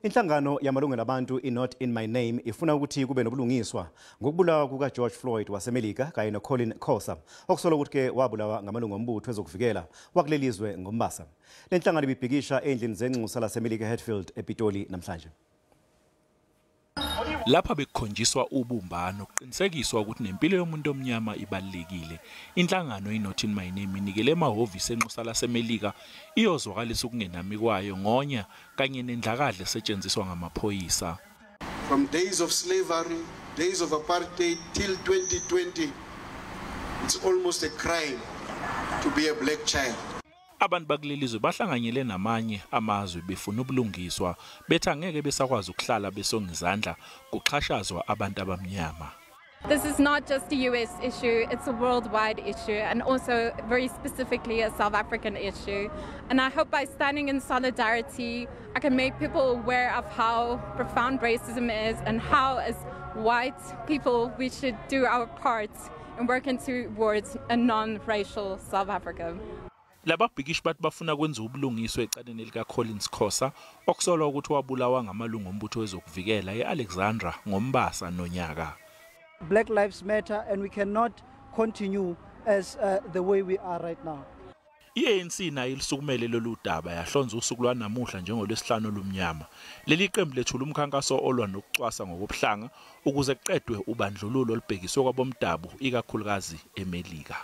Inhlangano yamalungelo abantu i-Not In My Name ifuna ukuthi kube nobulungiswa ngokubulawa kuka-George Floyd waseMelika kanye no-Colin Khosa, okusolwa ukuthi-ke wabulawa ngamalungu ombutho wezokuvikela wakuleli zwe ngoMbasa. Le nhlangano ibibhikisha endlini zenxusa laseMelika Hatfield ePitoli namhlanje. Lapha bekukhonjiswa ubumbano, kuqinisekiswa ukuthi nempilo yomuntu omnyama ibalulekile. Inhlangano i-Not In My Name inikele emahhovisi enxusa laseMelika iyozwakalisa ukungenami kwayo ngonya kanye nendlakadla esetshenziswa ngamaphoyisa. From days of slavery, days of apartheid till 2020, it's almost a crime to be a black child. Abantu bakuleli zwe bahlanganyele namanye amazwe befuna ubulungiswa, bethi angeke besakwazi ukuhlala besonga izandla kuxhashazwa abantu abamnyama. This is not just a US issue, it's a worldwide issue and also very specifically a South African issue. And I hope by standing in solidarity, I can make people aware of how profound racism is and how as white people we should do our part in working towards a non-racial South Africa. Lababhikishi bathi bafuna kwenza ubulungiswa ecaleni lika Collins Khosa, okusolwa ukuthi wabulawa ngamalungu ombutho wezokuvikela eAlexandra ngoMbasa nonyaka. Black Lives Matter and we cannot continue as the way we are right now. I-ANC nayo ilisukumele lolu daba, yahlonza usuku lwanamuhla njengolwesihlanu olumnyama. Leli qembu lethula umkhankaso olwa nokucwasa ngokobuhlanga ukuze kuqedwe ubandlululo olubhekiswe kwabomdabu, ikakhulukazi eMelika.